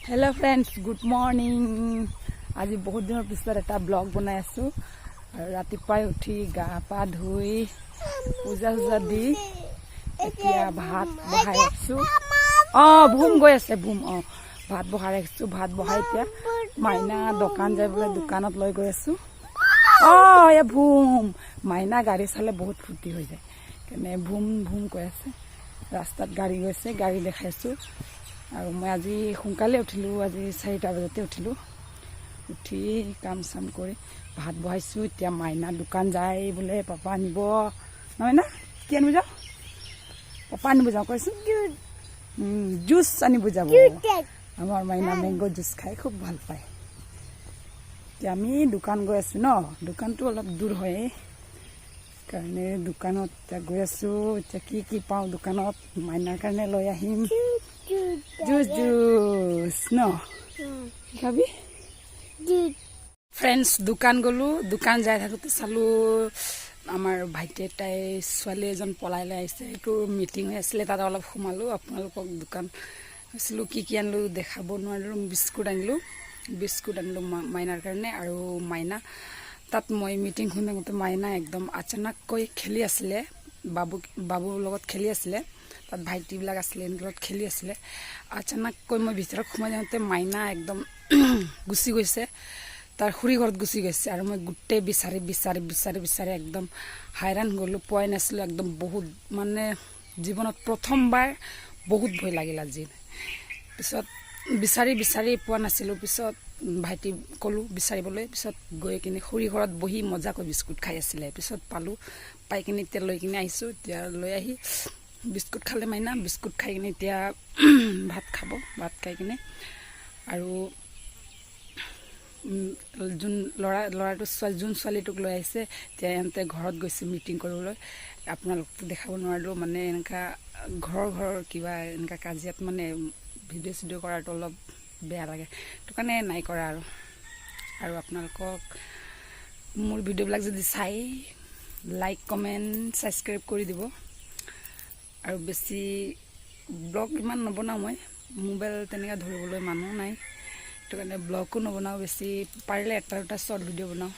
Hello' friends, good morning. আজি বহুত দিনৰ পিছত এটা ব্লগ বনাই আছোঁ আৰু ৰাতিপুৱাই উঠি গা পা ধুই, পূজা চূজা দি এতিয়া ভাত বহাই ৰাখিছোঁ। অঁ, ভুম গৈ আছে, ভুম। অঁ, ভাত বহাই ৰাখিছোঁ। ভাত বহাই এতিয়া মাইনা দোকান যাই বোলে, দোকানত লৈ গৈ আছোঁ। অঁ, এয়া ভুম। মাইনা গাড়ী চালে বহুত ফূৰ্তি হৈ যায়, সেইকাৰণে ভুম ভুম কৈ আছে। ৰাস্তাত গাড়ী গৈছে, গাড়ী দেখাইছোঁ। আৰু মই আজি সোনকালে উঠিলোঁ, আজি 4টা বজাতে উঠিলোঁ। উঠি কাম চাম কৰি ভাত বহাইছোঁ। এতিয়া মাইনা দোকান যায় বোলে, পাপা আনিব নহয় না? কি আনিব যাওঁ? পাপা আনিব যাওঁ কৈছোঁ। জুচ আনিব যাব। আমাৰ মাইনা মেংগ' জুচ খাই খুব ভাল পায়। এতিয়া আমি দোকান গৈ আছোঁ ন। দোকানটো অলপ দূৰ হয় কাৰণে দোকানত এতিয়া গৈ আছোঁ। এতিয়া কি কি পাওঁ দোকানত, মাইনাৰ কাৰণে লৈ আহিম। জুচ, জুচ ন? কি খাবি? ফ্ৰেণ্ডছ, দোকান গ'লোঁ। দোকান যাই থাকোঁতে চালোঁ, আমাৰ ভাইটি এটাই ছোৱালী এজন পলাই লৈ আহিছে। সেইটো মিটিং হৈ আছিলে, তাত অলপ সোমালোঁ। আপোনালোকক দোকান গৈছিলোঁ, কি কি আনিলোঁ দেখাব নোৱাৰিলোঁ। বিস্কুট আনিলোঁ, বিস্কুট আনিলোঁ মাইনাৰ কাৰণে। আৰু মাইনা তাত, মই মিটিং শুনি থাকোঁতে মাইনা একদম আচানককৈ খেলি আছিলে, বাবু, বাবুৰ লগত খেলি আছিলে। তাত ভাইটিবিলাক আছিলে, এনেকুৱা লগত খেলি আছিলে। আচানককৈ মই ভিতৰত সোমাই যাওঁতে মাইনা একদম গুচি গৈছে, তাৰ খুৰী ঘৰত গুচি গৈছে। আৰু মই গোটেই বিচাৰি বিচাৰি বিচাৰি বিচাৰি একদম হাইৰাণ গ'লোঁ, পোৱাই নাছিলোঁ। একদম বহুত, মানে জীৱনত প্ৰথমবাৰ বহুত ভয় লাগিল আজি। পিছত বিচাৰি বিচাৰি পোৱা নাছিলোঁ। পিছত ভাইটি ক'লোঁ বিচাৰিবলৈ। পিছত গৈ কিনে খুৰী ঘৰত বহি মজাকৈ বিস্কুট খাই আছিলে। পিছত পালোঁ, পাই কিনে এতিয়া লৈ কিনে আহিছোঁ। এতিয়া লৈ আহি বিস্কুট খালে মাইনা। বিস্কুট খাই কিনে এতিয়া ভাত খাব। ভাত খাই কিনে আৰু যোন ল'ৰাটো, ছোৱালী, যোন ছোৱালীটোক লৈ আহিছে, এতিয়া ইহঁতে ঘৰত গৈছে মিটিং কৰিবলৈ। আপোনালোকতো দেখাব নোৱাৰিলোঁ। মানে এনেকুৱা ঘৰৰ ঘৰৰ কিবা এনেকুৱা কাজিয়াত মানে ভিডিঅ' চিডিঅ' কৰাটো অলপ বেয়া লাগে, সেইটো কাৰণে নাই কৰা। আৰু আপোনালোকক মোৰ ভিডিঅ'বিলাক যদি চাই, লাইক, কমেণ্ট, ছাবস্ক্ৰাইব কৰি দিব। আৰু বেছি ব্লগ ইমান নবনাওঁ মই, মোবাইল তেনেকৈ ধৰিবলৈ মানুহ নাই, সেইটো কাৰণে ব্লগো নবনাওঁ বেছি। পাৰিলে এটা দুটা শ্বৰ্ট ভিডিঅ' বনাওঁ।